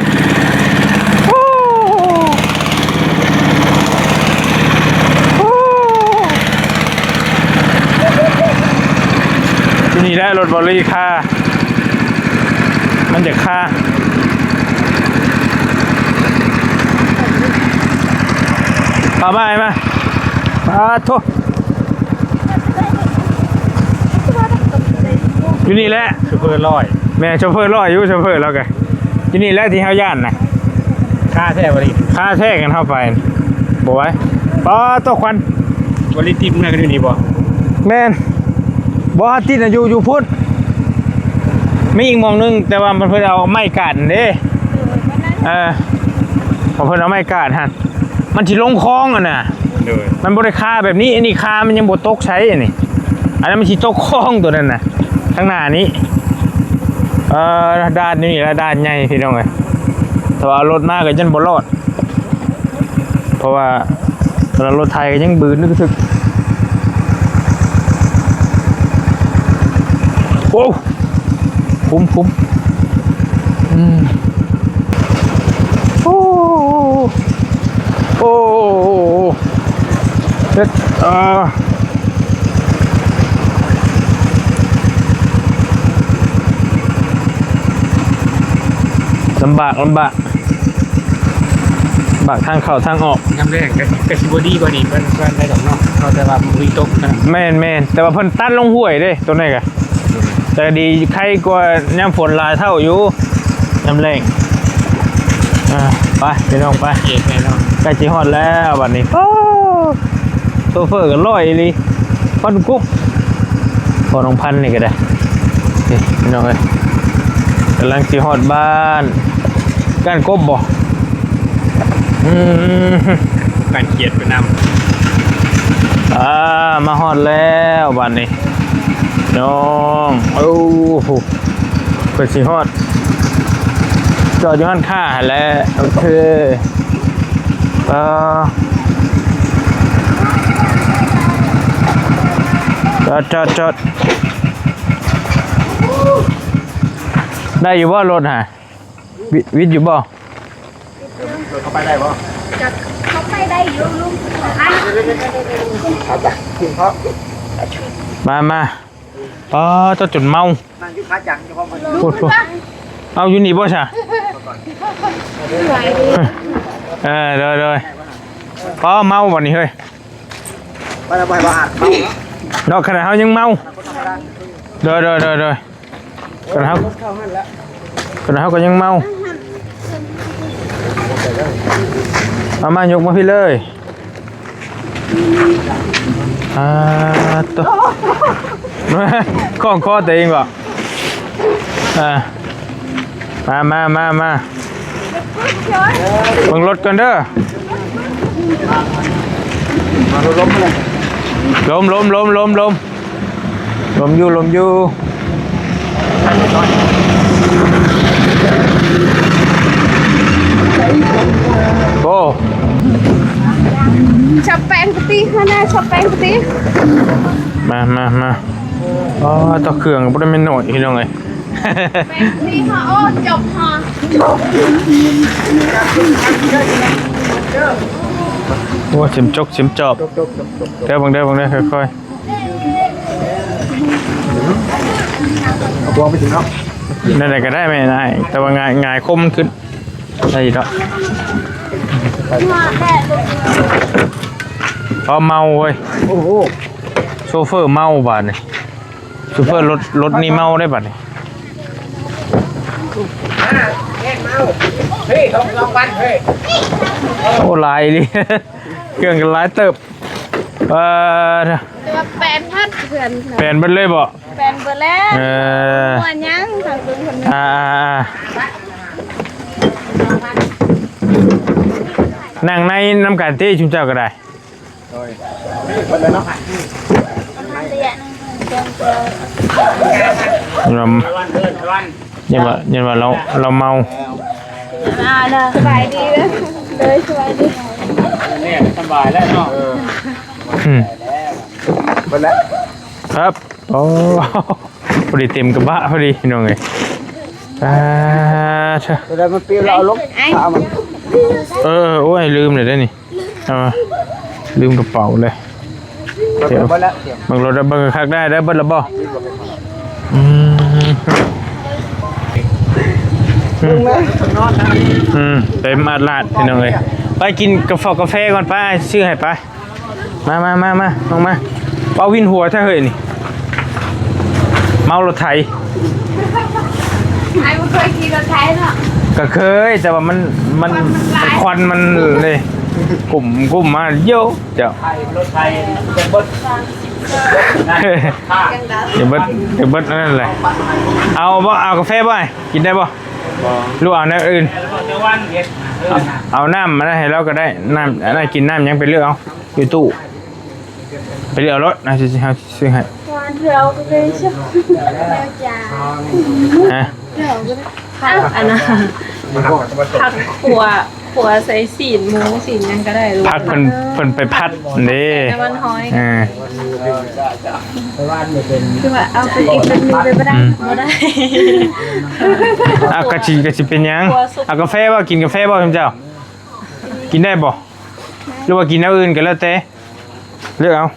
ຢູ່ນີ້ແຫຼະ ລົດບອລລີຄາ ມັນຈະຄາ. ເອົາມາ ເອົາມາ. ປາດໂທ້ ຢູ່ນີ້ແຫຼະ. ໂຊເຟີລອຍ. ແມ່ນ ໂຊເຟີລອຍຢູ່ ໂຊເຟີລາວກະ ຢູ່ນີ້ແຫຼະທີ່ເຮົາຢ້ານນະ. ຄາແທ້ບໍ່ນີ້? ຄາແທ້ ຄັນເຮົາໄປບໍ່ໄຫວ. ປາດໂທ້ ຄວັນ. ບໍ່ໄດ້ຕິດເມືອກັນຢູ່ນີ້ບໍ່? ແມ່ນ. ບໍ່ ເຮົາຕິດນະ ຢູ່ ຢູ່ພຸ້ນ ມີອີກໝ່ອງໜຶ່ງ ແຕ່ວ່າມັນ ເພິ່ນເອົາໄມ້ກັ້ນເດ້. ເອີ ເພິ່ນເອົາໄມ້ກັ້ນຫັ້ນ ມັນຊິລົງຄອງຫັ້ນນະ. ໂດຍ. ມັນບໍ່ໄດ້ຄາແບບນີ້ ອັນນີ້ຄາມັນຍັງບໍ່ຕົກໃສ ອັນນີ້ ອັນນັ້ນມັນຊິຕົກຄອງ ໂຕນັ້ນນະ ທາງໜ້ານີ້. ເອີ ດ່ານນີ້ລະ ດ່ານໃຫຍ່ພີ່ນ້ອງເອີຍ. ຖ້າວ່າເອົາລົດມາກໍຍັງບໍ່ລອດ ເພາະວ່າ ແຕ່ລົດໄຖກໍຍັງບືນນຶກທຶກ. ໂອ້ ຄຸ້ມໆ ອືມ. ໂອ້ ໂອ້ ເຮັດ ເອີ ລຳບາກ ລຳບາກ ບາກທາງເຂົ້າທາງອອກ. ຍາມແລງກໍ ກໍຊິບໍ່ດີກວ່ານີ້ປານໃດດອກເນາະ ເພາະແຕ່ວ່າມີຕົກນະ. ແມ່ນໆ ແຕ່ວ່າເພິ່ນຕັດລົງຫ້ວຍເດ້ ໂຕນັ້ນກະ ແຕ່ດີ ໄຄກວ່າຍາມຝົນຫຼາຍເທົ່າຢູ່ ຍາມແລ້ງ. ອ່າ ໄປພີ່ນ້ອງໄປ ເອກແນ່ນອນ. ໃກ້ຊິຮອດແລ້ວບັດນີ້. ໂອ້ ໂຊເຟີກໍຫຼອຍອີ່ຫຼີ ຄວັນກຸບ. ພໍນ້ອງພັນນີ້ກໍໄດ້ ນີ້ພີ່ນ້ອງເອີຍ ກຳລັງຊິຮອດບ້ານ. ກ້ານກົບບໍ່? ອືມ ກ້ານຂຽດໄປນຳ. ອ່າ ມາຮອດແລ້ວບັດນີ້ນ້ອງ. ໂອ້ໂຫ ເພິ່ນຊິຮອດ ຈອດຢູ່ຮ້ານຄ້າຫັ້ນແຫຼະ. ໂອເຄ ອ່າ ຈອດ ຈອດ ຈອດ. ໄດ້ຢູ່ບໍ່ລົດຫະ? ວິ ວິດຢູ່ບໍ່? ເຂົ້າໄປໄດ້ບໍ່? ກໍເຂົ້າໄປໄດ້ຢູ່ລຸງ. ອັນ ມາ ມາ. ປາດ ເຈົ້າຈົນເມົາ. ນັ່ງຢູ່ຂາຈັງເຈົ້າຂອງເພິ່ນ. ໂອ້ໂຫ ເອົາຢູ່ນີ້ບໍ່ຊະ? ເອີ ໂດຍ ໂດຍ. ປາດ ເມົາບັດນີ້ເຮີ້ຍ. ບໍ່ໄດ້ ບໍ່ໃຫ້ ບໍ່ອາດເມົາເນາະ ເນາະ ຂະໜາດເຮົາຍັງເມົາ. ໂດຍ ໂດຍ ໂດຍ ໂດຍ. ຂະໜາດເຮົາ ຂະໜາດເຮົາກໍຍັງເມົາ. ເອົາມາ ຍົກມາພີ້ເລີຍ. ອ່າ ໂຕ ຂ້ອງຄໍຕົວເອງບໍ? ອ່າ ມາ ມາ ມາ ມາ ເບິ່ງລົດກ່ອນເດີ. ລົມ ລົມ ລົມ ລົມ ລົມ ລົມຢູ່ ລົມຢູ່. ໂອ້ ຊອບແປ້ງປະຕິ ຫັ້ນນະ ຊອບແປ້ງປະຕິ. ມາ ມາ ມາ. ອໍ ເຈົ້າ ເຄື່ອງບໍ່ໄດ້ແມ່ນໜ້ອຍພີ່ນ້ອງເອີຍ. ແປ້ງປະຕິຫາ ໂອ້ ຈົບຫາ. ໂອ້ ເຕັມຈົກເຕັມຈອບ. ເດີ ເບິ່ງເດີ ເບິ່ງເດີ ຄ່ອຍໆ. ເອົາບວງໄປເຖິງເນາະ. ແນວໃດກໍໄດ້ແມ່ນອ້າຍ ແຕ່ວ່າຫງາຍ ຫງາຍຄົມມັນຂຶ້ນໄດ້ຢູ່ດອກ. ພໍເມົາເວີຍ. ໂອ້ໂຫ ໂຊເຟີເມົາບາດນີ້. ໂຊເຟີລົດ ລົດນີ້ເມົາໄດ໋ບາດນີ້. ພີ່ ສອງ ສອງພັນ ພີ່ ໂອ້ ຫຼາຍອີ່ຫຼີ ເຄື່ອງກໍຫຼາຍເຕີບ. ເອີ ແຕ່ວ່າແປນພັດເພື່ອນ ແປນເບິດເລີຍບໍ່? ແປນເບິດແລ້ວ. ເອີ ວ່າຫຍັງທາງເບິ່ງເພິ່ນ ອ່າໆໆ ນັ່ງໃນນຳກັນຕິ ຊຸມເຈົ້າກໍໄດ້. ໂດຍ ເພິ່ນເລີຍເນາະ ລຳ ຍັງວ່າ ຍັງວ່າລາວ ລາວເມົາ. ອ່າ ເນາະ ສະບາຍດີເດີ ໂດຍ ສະບາຍດີ ນີ້ສະບາຍແລ້ວເນາະ. ອືມ ເບິດແລ້ວ ຄັບ. ໂອ້ ພໍດີເຕັມກະບະພໍດີພີ່ນ້ອງເອີຍ. ອ່າ ໂຕໃດມັນປິວແລ້ວເອົາລົງ ເອົາມາ. ເອີ ໂອ້ຍ ລືມເລີຍເດ້ນີ້ ເອົາມາ ລືມກະເປົາເລີຍ. ເບິດແລ້ວ ເບິ່ງລົດເບິ່ງຄັກໄດ້ເດີ ເບິດແລ້ວບໍ່? ອືມ ອືມ ອືມ ເຕັມອັດລາດພີ່ນ້ອງເອີຍ. ໄປກິນກາເຟ ກາເຟກ່ອນ ໄປ ຊື້ໃຫ້ໄປ. ມາ ມາ ມາ ມາ ລົງມາ. ເວົ້າວິນຫົວແທ້ເຮີ້ຍນີ້ ເມົາລົດໄຖ. ອ້າຍບໍ່ເຄີຍຂີ່ລົດໄຖເນາະ? ກໍເຄີຍ ແຕ່ວ່າມັນ ມັນ ຄວັນມັນຫຼາຍ ຄວັນມັນເລີຍ ກຸ້ມ ກຸ້ມມາ ໂຢ ເຈົ້າ ໄຖລົດໄຖ ຈະເບິດ ຈະເບິດ ຈະເບິດອັນນັ້ນແຫຼະ. ເອົາບໍ່? ເອົາກາແຟບໍ່? ກິນໄດ້ບໍ່? ບໍ່ ຫຼືວ່າເອົາແນວອື່ນ? ເອົານ້ຳມາໃຫ້ລາວກໍໄດ້ ນ້ຳ ອັນນັ້ນ ກິນນ້ຳຫຍັງໄປເລືອກເອົາ ຢູ່ຕູ້ ໄປເລືອກເອົາໂລດ ເຮົາຊິ ເຮົາຊິຊື້ໃຫ້. ຮະ? ຜັກອັນນັ້ນ ຜັກຂົ້ວ ຂົ້ວໃສ່ຊີ້ນໝູຊີ້ນຫຍັງກໍໄດ້ ຫຼືວ່າ ຜັກເພິ່ນ ເພິ່ນໄປຜັດເດ້ ໃສ່ນ້ຳມັນຫອຍ. ເອີ ຄືວ່າເອົາໄປອີກເປັນມື້ໄປບໍ່ໄດ້? ອືມ ບໍ່ໄດ້. ອ່ະ ກະຊິ ກະຊິເປັນຫຍັງ? ເອົາກາແຟບໍ່? ກິນກາແຟບໍ່ ຊຸມເຈົ້າ? ກິນໄດ້ບໍ່? ຫຼືວ່າກິນແນວອື່ນກໍແລ້ວແຕ່ ເລືອກເອົາ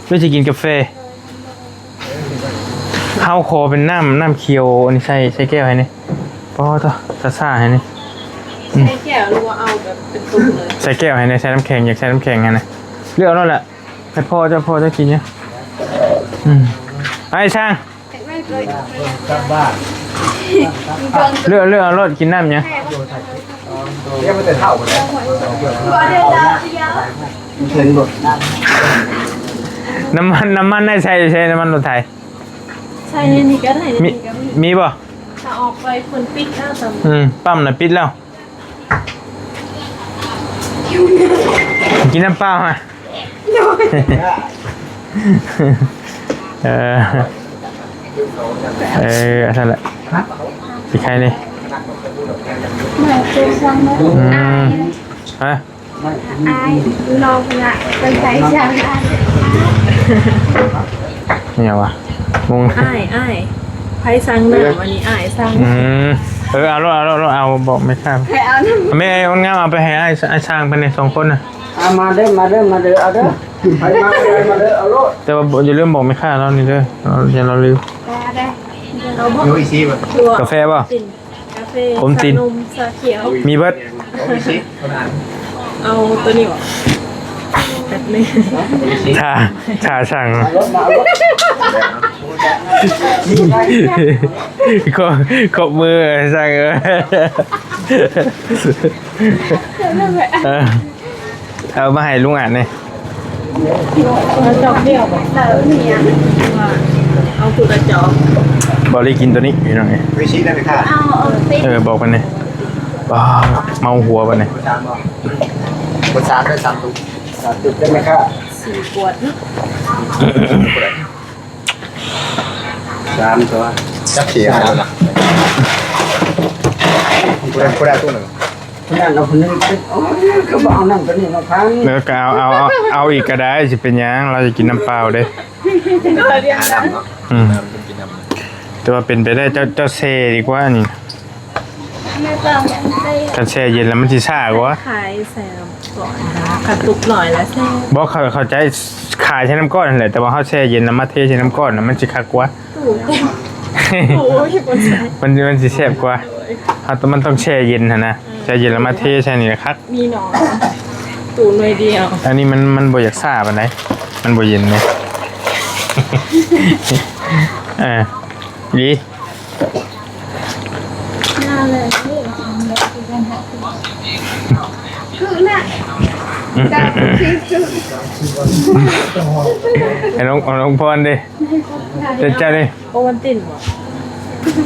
ຫຼືຊິກິນກາແຟ? ເຮົາຂໍເປັນນ້ຳ ນ້ຳຂຽວ ອັນນີ້ໃສ່ ໃສ່ແກ້ວໃຫ້ແດ່. ປອດ ຊ້າໆ ໃຫ້ແດ່. ອືມ ໃສ່ແກ້ວ ຫຼືວ່າເອົາແບບເປັນຕຸກເລີຍ? ໃສ່ແກ້ວໃຫ້ແດ່ ໃສ່ນ້ຳແຂງ ຢາກໃສ່ນ້ຳແຂງຫັ້ນນະ. ເລືອກເອົາໂລດລະ ໃຫ້ພໍ່ເຈົ້າ ພໍ່ເຈົ້າກິນຢູ່. ອືມ ໄອ້ຊ່າງ ເລືອກ ເລືອກເອົາໂລດ ກິນນ້ຳຫຍັງ? ນ້ຳມັນ ນ້ຳມັນໄດ້ໃສ່ ໃສ່ນ້ຳມັນລົດໄຖ ໃສ່ໃນນີ້ກໍໄດ້ ມີ ໃນນີ້ກໍມີ ມີບໍ່? ຖ້າອອກໄປເພິ່ນປິດແລ້ວ ອືມ ປ້ຳນະປິດແລ້ວ. ກິນນ້ຳເປົ່າຮະ. ເອີ ເອີ ອັນນັ້ນແຫຼະ ຊິໄຄນີ້ ອືມ ຮະ? ອ້າຍ ນ້ອງນະ ເປັນໃຜຊ່າງ ອີຫຍັງວະ? ງົງ ອ້າຍ ອ້າຍ ໃຜສັ່ງນ້ຳ ອັນນີ້ອ້າຍສັ່ງ. ອືມ ເອີ ເອົາໂລດ ເອົາໂລດ ເອົາ ບອກແມ່ຄ້າ ໃຜເອົານ້ຳ ແມ່ ອ້າຍຄົນງາມ ເອົາໄປໃຫ້ອ້າຍ ອ້າຍຊ່າງເພິ່ນນີ້ສອງຄົນນະ. ອ່າ ມາເດີ ມາເດີ ມາເດີ ເອົາເດີ ໃຜມາເດີ ມາເດີ ເອົາໂລດ. ແຕ່ວ່າບໍ່ ຢ່າລືມບອກແມ່ຄ້າລາວນີ້ເດີ ລາວ ຢ່າລາວລືມ. ໄດ້ ໄດ້ ເອົາບໍ່? ໂອ້ຍ ຊີບໍ່? ກາແຟບໍ່? ກາເຟ ໂອວັນຕິນ ຊານົມ ຊາຂຽວ ມີເບິດ. ເອົາໂຕນີ້ບໍ່? ແປັບໜຶ່ງ ຖ້າ ຖ້າສັ່ງ ຂອບ ຂອບມືສັ່ງ ເອີ ເອີ ເອົາມາໃຫ້ລຸງອັນນີ້ ເອົາຈອກດຽວບໍ່? ເອົາຜູ້ລະຈອກ ບໍ່ໄດ້ກິນໂຕນີ້ພີ່ນ້ອງເອີຍ. ເອີ ບອກເພິ່ນແດ່ ວ້າ ເມົາຫົວບັດນີ້. ເບິດສາມເດີ ສາມຕຸກ ສາມຕຸກໄດ້ໄໝ? ສີ່ຂວດເນາະ ສາມຕົວ ຈັກສີ່ອັນລະ ຜູ້ໃດ ຜູ້ໃດຕົວໜຶ່ງ ຜູ້ນັ້ນເອົາຜູ້ໜຶ່ງ ໂອ້ຍ ຄືບໍ່ເອົານັ້ນຕົວນີ້ມາພັນ ແລ້ວກໍເອົາ ເອົາ ເອົາ ເອົາອີກກໍໄດ້ ຊິເປັນຫຍັງ ລາວຈະກິນນ້ຳເປົ່າເດ້. ອືມ ແຕ່ວ່າເປັນໄປໄດ້ ເຈົ້າ ເຈົ້າແຊ່ດີກວ່ານີ້ ຄັນແຊ່ເຢັນແລ້ວມັນຊິຊ້າກວ່າ ຂາຍໃສ່ນ້ຳກ້ອນນະ ຄັນຕຸກໜ້ອຍລະແຊ່ ບໍ່ ເຂົ້າ ເຂົ້າໃຈ ຂາຍໃສ່ນ້ຳກ້ອນຫັ້ນແຫຼະ ແຕ່ວ່າເຮົາແຊ່ເຢັນແລ້ວມາເທໃສ່ນ້ຳກ້ອນນະ ມັນຊິຄັກກວ່າ. ຕູ້ເຕັມ ໂອ້ຍ ມັນ ມັນຊິແຊບກວ່າ ເຮົາ ມັນຕ້ອງແຊ່ເຢັນຫັ້ນນະ ແຊ່ເຢັນແລ້ວມາເທໃສ່ນີ້ລະຄັກ. ມີໜໍ່ ຕູ້ໜ່ວຍດຽວ ອັນນີ້ມັນ ມັນບໍ່ຢາກຊ້າປານໃດ ມັນບໍ່ເຢັນເດ້. ເອີ ດີ. ໃຫ້ນ້ອງ ໃຫ້ນ້ອງພອນເດ້ ເຈົ້າເດ້. ໂອວັນຕິນບໍ່?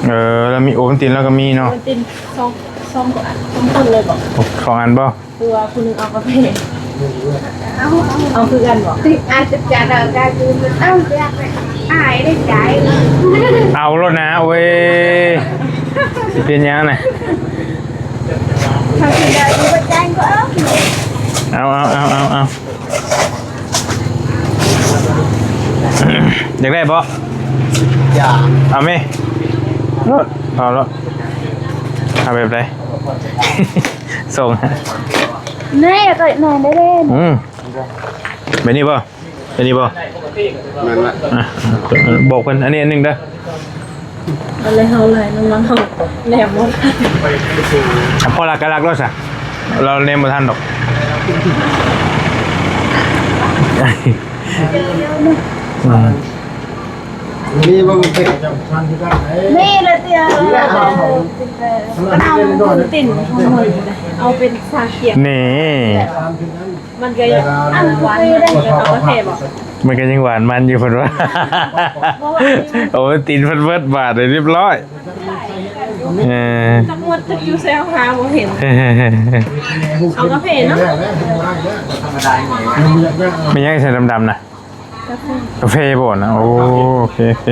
ເອີ ລາວມີໂອວັນຕິນ ລາວກໍມີເນາະ. ໂອວັນຕິນສອງ ສອງອັນ ສອງຄົນເລີຍບໍ່? ສອງອັນບໍ່? ຄືວ່າຜູ້ໜຶ່ງເອົາກາເຟ ເອົາ ເອົາຄືກັນບໍ່? ອາດຈະຈັດເອົາກາຄື ເອົາ ຢາກໄປອາຍໄດ້ໃຈ ເອົາໂລດນະ. ໂອ້ຍ ຊິເປັນຫຍັງນະ? ເອົາ ເອົາ ເອົາ ເອົາ ເອົາ ຢາກໄດ້ບໍ່? ຢາກ ເອົາແມ ໂລດ ເອົາໂລດ. ເອົາແບບໃດ? ສົ່ງ ແນ່ ກໍໜ້ອຍເດ້. ອືມ ແບບນີ້ບໍ່? ແບບນີ້ບໍ່? ແມ່ນລະ ອ່ະ ບອກເພິ່ນ ອັນນີ້ອັນໜຶ່ງເດີ. ເອົາເລີຍ ເອົາເລີຍ ນ້ອງໆ ເຮົາແນມບໍ່ທັນ. ພໍລັກກໍລັກໂລດຊະ ລາວແນມບໍ່ທັນດອກ. ອືມ ນີ້ບໍ່ເປັນ ນີ້ລະຕິ ເອົາ ເອົາຕິນ ເອົາເປັນຊາຂຽວ ນີ້ ມັນກໍຍັງ ອັນ ຫວານ ມັນກໍເຂົ້າກາເຟບໍ່? ມັນກໍຍັງຫວານມັນຢູ່ ເພິ່ນວ່າ. ໂອ້ຍ ຕີນເພິ່ນເບິດບາດ ຮຽບຮ້ອຍ. ເອີ ຈັກໝົດຈັກຢູ່ໃສ ເຮົາຫາບໍ່ເຫັນ. ເອົາກາເຟເນາະ. ແມ່ນຫຍັງໃສ່ດຳໆນະ? ກາເຟ ກາເຟບໍ່ນະ? ໂອ້ ໂອເຄ ໂອເຄ.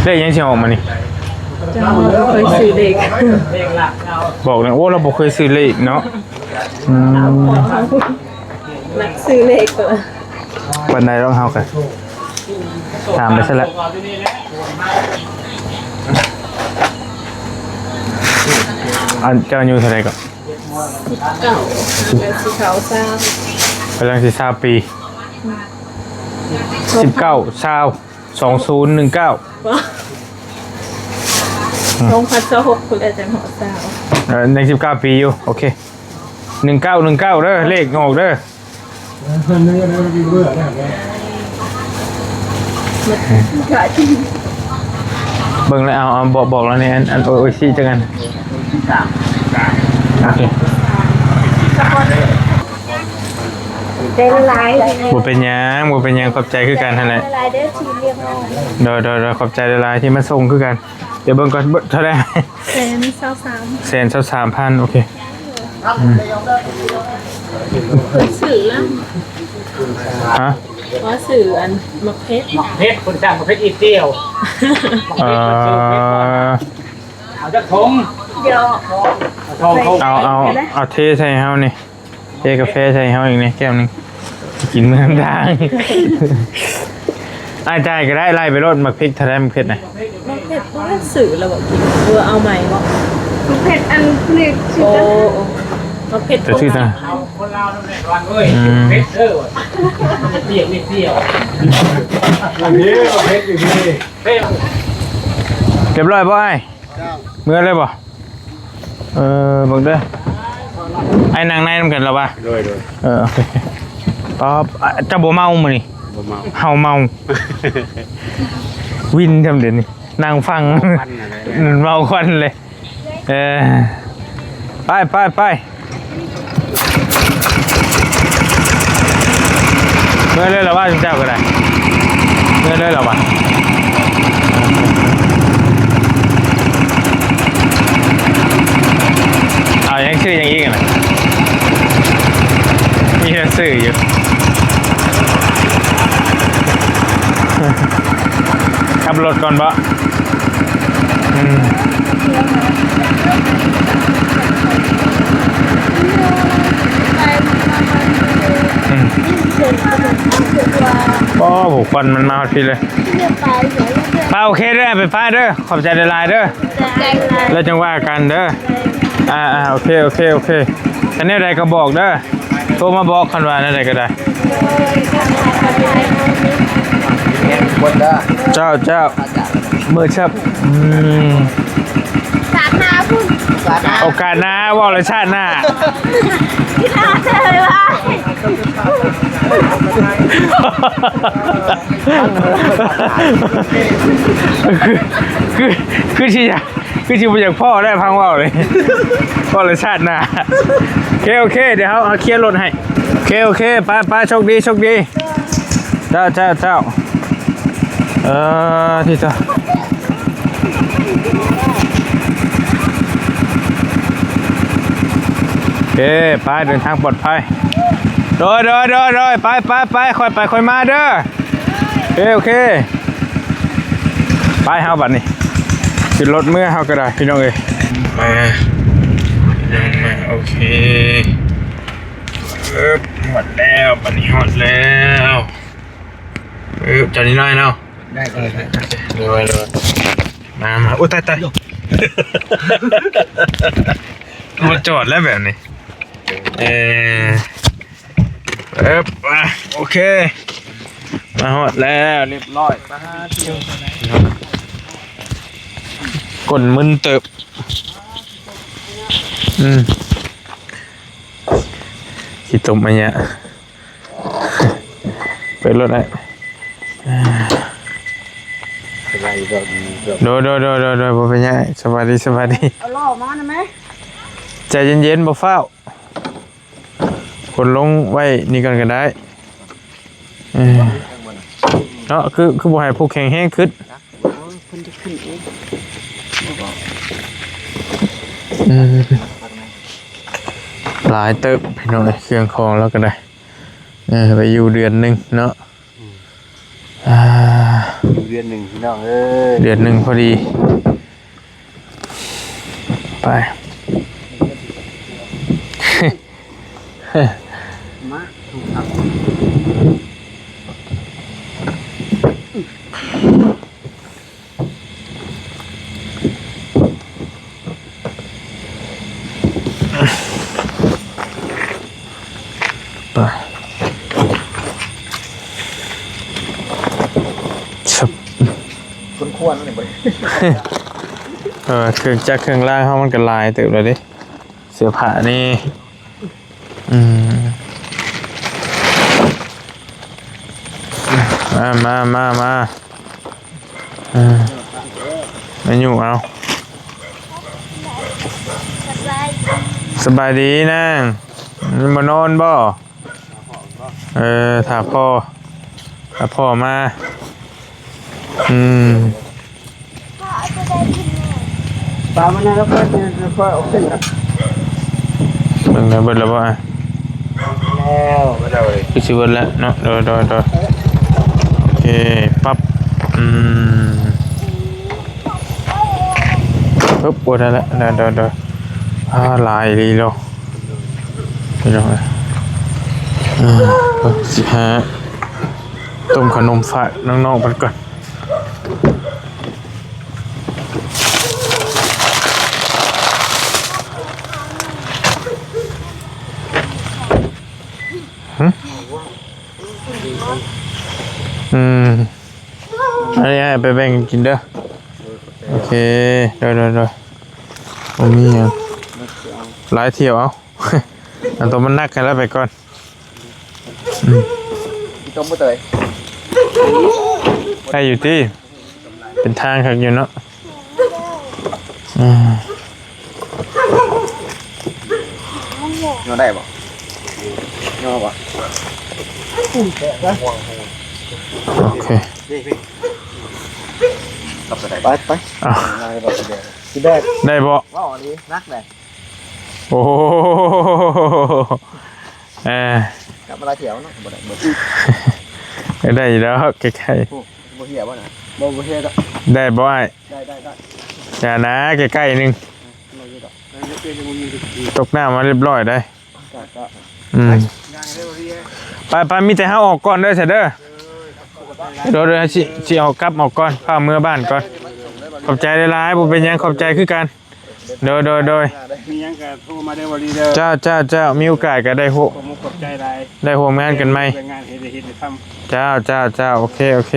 ເລກຫຍັງຊິອອກມານີ້? ຈັກ ບໍ່ເຄີຍຊື້ເລກ ບອກແລ້ວ. ໂອ້ ລາວບໍ່ເຄີຍຊື້ເລກເນາະ. ອືມ ນັກຊື້ເລກ ປານໃດດອກ ເຮົາກໍຖາມໄປຊັ້ນລະ. ອັນ ເຈົ້າອາຍຸເທົ່າໃດກໍ? ສິບເກົ້າ ກຳລັງຊິເຂົ້າຊາວ ກຳລັງຊິຊາວປີ. ສິບເກົ້າ ຊາວ ສອງພັນຊາວຫົກ ພຸ້ນແຫຼະຈັ່ງຮອດຊາວ. ເອີ ຍັງສິບເກົ້າປີຢູ່. ໂອເຄ ໜຶ່ງເກົ້າ ໜຶ່ງເກົ້າເດີ ເລກອອກເດີ. ເບິ່ງແລ້ວ ເອົາ ເອົາ ບອກ ບອກແລ້ວນີ້ ອັນ ອັນ ໂອ ໂອອິຊິຈັກອັນ. ໂອເຄ ບໍ່ເປັນຫຍັງ ບໍ່ເປັນຫຍັງ ຂອບໃຈຄືກັນຫັ້ນແຫຼະ. ໂດຍ ໂດຍ ໂດຍ ຂອບໃຈຫຼາຍໆ ທີ່ມາສົ່ງຄືກັນ. ດຽວເບິ່ງກ່ອນ ເທົ່າໃດ? ແສນຊາວສາມ ແສນຊາວສາມພັນ. ໂອເຄ ອືມ ເພິ່ນຊື້ແລ້ວ ຮະ? ວ່າຊື້ອັນໝາກເຜັດ ໝາກເຜັດ ເພິ່ນສັ່ງໝາກເຜັດອີກດຽວ. ເອີ ເອົາຈັກຖົງ? ດຽວ ເອົາ ເອົາ ເອົາເທໃສ່ເຮົານີ້. ເທກາແຟໃສ່ເຮົາອີກແດ່ແກ້ວໜຶ່ງ ກິນມື້ນຳທາງ. ອ້າຍຈ່າຍກໍໄດ້ ໄລ່ໄປໂລດ. ໝາກເຜັດເທົ່າໃດ? ໝາກເຜັດນະ ໝາກເຜັດບໍ່ທັນຊື້ແລ້ວບໍ່ກິນ ຫຼືວ່າເອົາໃໝ່ບໍ່? ໝາກເຜັດອັນນີ້ ໂອ້ ໝາກເຜັດ ຈະຊື້ຊະ ເອົາຄົນລາວນຳແດ່ ເອີຍ ອືມ ເຜັດເດີ ປຽກນິດດຽວ ອັນນີ້ໝາກເຜັດຢູ່ທີ່ນີ້. ຮຽບຮ້ອຍບໍ່ອ້າຍ? ເມືອເລີຍບໍ່? ເອີ ເບິ່ງເດີ ອ້າຍນັ່ງໃນນຳກັນລະວະ. ໂດຍ ໂດຍ ເອີ ໂອເຄ. ອໍ ເຈົ້າບໍ່ເມົາມື້ນີ້? ບໍ່ເມົາ ເຮົາເມົາ ວິນຈຳເດນີ້ ນັ່ງຟັງ ເມົາຄວັນເລີຍ. ເອີ ໄປ ໄປ ໄປ. ເມື່ອເລີຍລະວ່າ ເຈົ້າກໍໄດ້ ເມື່ອເລີຍລະວ່າ. ເອົາຫຍັງ ຊື້ຫຍັງອີກນະ? ມີແຕ່ຊື້ຢູ່. ຂັບລົດກ່ອນບໍ? ອືມ ອືມ ໂອ້ ໂຫ ຄວັນມັນມາຮອດພີ້ເລີຍ. ປ້າ ໂອເຄເດີ ໄປຟ້າເດີ ຂອບໃຈຫຼາຍໆເດີ. ແລ້ວຈັ່ງວ່າກັນເດີ. ອ່າໆ ໂອເຄ ໂອເຄ ໂອເຄ. ຄັນແນວໃດກໍບອກເດີ. ໂທມາບອກຄັນວ່າແນວໃດກໍໄດ້. ເຈົ້າ ເຈົ້າ ມື້ຊັບ ອືມ ຊາດໜ້າພຸ້ນ ໂອກາດໜ້າ ເວົ້າແລ້ວຊາດໜ້າ. ຄື ຄື ຄືຊິຢາກ ຄືຊິບໍ່ຢາກພໍ້ແລ້ວ ຟັງເວົ້າເລີຍ ພໍ້ແລ້ວຊາດໜ້າ. ໂອເຄ ໂອເຄ ດຽວເຮົາ ເຮົາເຄຍລົດໃຫ້. ໂອເຄ ໂອເຄ ໄປ ໄປ ໂຊກດີ ໂຊກດີ. ເຈົ້າ ເຈົ້າ ເຈົ້າ. ເອີ ທີ່ເຈົ້າ. ໂອເຄ ໄປ ເດີນທາງປອດໄພ. ໂດຍ ໂດຍ ໂດຍ ໂດຍ. ໄປ ໄປ ໄປ ຄ່ອຍໄປຄ່ອຍມາເດີ. ໂອເຄ ໂອເຄ ໄປເຮົາບັດນີ້ ຂຶ້ນລົດເມືອເຮົາກໍໄດ້ ພີ່ນ້ອງເອີຍ. ມາ ມາ ໂອເຄ ເອີບ ຮອດແລ້ວ ບັດນີ້ຮອດແລ້ວ. ເອີບ ຈອດນີ້ໜ້ອຍເນາະ. ໄດ້ ໄດ້ ໄດ້. ໂດຍ ໂດຍ. ມາ ມາ. ໂອ້ ຕາຍ ຕາຍ. ບໍ່ຈອດແລ້ວແບບນີ້. ເອີ ເອີບ ອ່ະ ໂອເຄ ມາຮອດແລ້ວ ຮຽບຮ້ອຍ. ປາດ ກົ້ນມຶນເຕີບ. ອືມ ຂີ້ຕົມອັນເນີ້ຍ. ເປີດລົດໄດ້. ສະບາຍດີ ໂດຍ ໂດຍ ໂດຍ ໂດຍ ບໍ່ເປັນຫຍັງ. ສະບາຍດີ ສະບາຍດີ. ເອົາລໍ້ມານຳແມ. ໃຈເຢັນໆ ບໍ່ຟ້າວ. ຂົນລົງໄວ້ນີ້ກ່ອນກໍໄດ້. ເອີ ເນາະ ຄື ຄືບໍ່ໃຫ້ຜູ້ແຂງແຮງຂຶ້ນ. ເພິ່ນຈະຂຶ້ນເອງ. ອືມ ຫຼາຍເຕີບ ພີ່ນ້ອງເອີຍ ເຄື່ອງຂອງລາວກໍໄດ້. ເອີ ໄປຢູ່ເດືອນໜຶ່ງເນາະ. ອ່າ ຢູ່ເດືອນໜຶ່ງ ພີ່ນ້ອງເອີຍ ເດືອນໜຶ່ງພໍດີ. ໄປ ມາ ໄປ ຊຶບ ສົມຄວນນີ້ບໍ່ໄດ້. ເອີ ເຄື່ອງຈັກເຄື່ອງລາງເຮົາມັນກໍຫຼາຍເຕີບແລ້ວເດ້ ເສື້ອຜ້ານີ້. ອືມ ມາ ມາ ມາ ມາ. ເອີ ມາຫຍຸ້ງເອົາ. ສະບາຍດີນາງ ຍັງບໍ່ນອນບໍ່? ເອີ ຖ້າພໍ່ ຖ້າພໍ່ມາ. ອືມ ປາມັນໃຫ້ລາວເປີດ ເປີດອອກເສັ້ນນະ. ເບິ່ງແດ່ ເບິດແລ້ວບໍ່? ແລ້ວ ເບິດແລ້ວເວີຍ ຄືຊິເບິດແລ້ວເນາະ. ໂດຍ ໂດຍ ໂດຍ. ໂອເຄ ປັບ. ອືມ ປຶບ ໂອ້ ໄດ້ແລ້ວ ໄດ້ ໄດ້ ໄດ້. ອ່າ ຫຼາຍອີ່ຫຼີໂລ ພີ່ນ້ອງເອີຍ. ເອີ ເບິ່ງ ຊິຫາຕົ້ມຂະໜົມຝາກນ້ອງໆເພິ່ນກ່ອນ. ຫຶ? ອືມ ອັນນີ້ໃຫ້ໄປແບ່ງກັນກິນເດີ. ໂອເຄ ໂດຍ ໂດຍ ໂດຍ. ບໍ່ມີຫຍັງ ຫຼາຍຖ້ຽວເອົາ. ເອົາຕົວມັນໜັກໃຫ້ລາວໄປກ່ອນ. ອືມ ອີຕົມບໍ່ເຕີຍ ໄດ້ຢູ່ຕິ ເປັນທາງຄັກຢູ່ເນາະ. ອືມ ຍໍໄດ້ບໍ່? ຍໍບໍ່? ໂອເຄ ໄປ ໄປ. ເອົາ ໄດ້ບໍ່? ເວົ້າດີ ໜັກເດ້. ໂອ້ ເອີ ກັບມາຫຼາຍແຖວເນາະ ບໍ່ໄດ້ ບໍ່ໄດ້ ໄດ້ຢູ່ດອກ ໃກ້ໆ. ໂອ້ ບໍ່ເຫຍບໍ່ນະ? ບໍ່ ບໍ່ເຫຍດອກ. ໄດ້ບໍ່ອ້າຍ? ໄດ້ ໄດ້ ໄດ້. ຢ່ານະ ໃກ້ໆໜຶ່ງ ເອີ ບໍ່ເຫຍດອກ. ຕົກນ້ຳມາຮຽບຮ້ອຍໄດ໋. ອືມ ໄປໆ ມີແຕ່ເຮົາອອກກ່ອນເດີ ຊະເດີ. ໂດຍ ໂດຍ ຊິ ຊິອອກ ກັບອອກກ່ອນ ພາເມືອບ້ານກ່ອນ. ຂອບໃຈຫຼາຍໆ ບໍ່ເປັນຫຍັງ ຂອບໃຈຄືກັນ. ໂດຍ ໂດຍ ໂດຍ. ມີຫຍັງກໍໂທມາເດີ ບໍ່ລີເດີ. ເຈົ້າ ເຈົ້າ ເຈົ້າ. ມີໂອກາດກໍໄດ້ຮ່ວມ ຂອບໃຈຫຼາຍ ໄດ້ຮ່ວມງານກັນໃໝ່. ເຮັດງານ ເຮັດ ເຮັດ ເຮັດທຳ. ເຈົ້າ ເຈົ້າ ເຈົ້າ. ໂອເຄ ໂອເຄ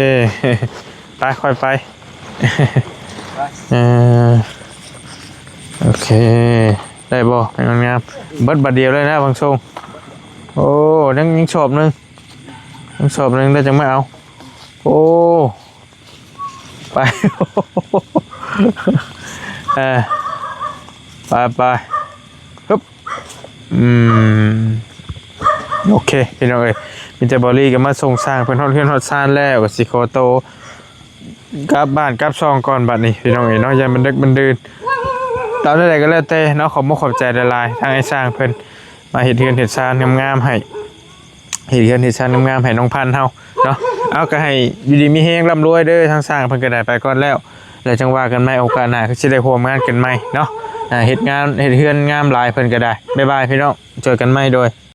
ໄປ ຄ່ອຍໄປ. ເອີ ໂອເຄ ໄດ້ບໍ່? ງາມໆ ເບິດບາດດຽວເລີຍນະ ບາງຊົງ. ໂອ້ ຍັງ ຍັງສອບໜຶ່ງ ຍັງສອບໜຶ່ງ ແລ້ວຈັ່ງມາເອົາ. ໂອ້ ໄປ ໄປ ເອີ ໄປໆ ຮຶບ ອືມ ໂອເຄ ພີ່ນ້ອງເອີຍ ມີແຕ່ບ່າວລີກໍມາສົ່ງຊ່າງເພິ່ນຮອດເຮືອນຮອດຊານແລ້ວ ກໍຊິຂໍໂຕກັບບ້ານກັບຊ່ອງກ່ອນບັດນີ້ ພີ່ນ້ອງເອີຍເນາະ ຢ້ານມັນດຶກມັນດື່ນ. ເອົາແນວໃດກໍແລ້ວແຕ່ເນາະ ຂອບມຸກຂອບໃຈຫຼາຍໆ ທາງອ້າຍຊ່າງເພິ່ນມາເຮັດເຮືອນເຮັດຊານງາມໆໃຫ້ ເຮັດເຮືອນເຮັດຊານງາມໆໃຫ້ນ້ອງພັນເຮົາເນາະ. ເອົາ ກໍໃຫ້ຢູ່ດີມີແຮງ ລ່ຳລວຍເດີ ທາງຊ່າງເພິ່ນກໍໄດ້ໄປກ່ອນແລ້ວ ແລ້ວຈັ່ງວ່າກັນໃໝ່ ໂອກາດໜ້າຄືຊິໄດ້ຮ່ວມງານກັນໃໝ່ເນາະ. ອ່າ ເຮັດງານເຮັດເຮືອນງາມຫຼາຍເພິ່ນກໍໄດ້. ບາຍບາຍ ພີ່ນ້ອງ ເຈີກັນໃໝ່ໂດຍ.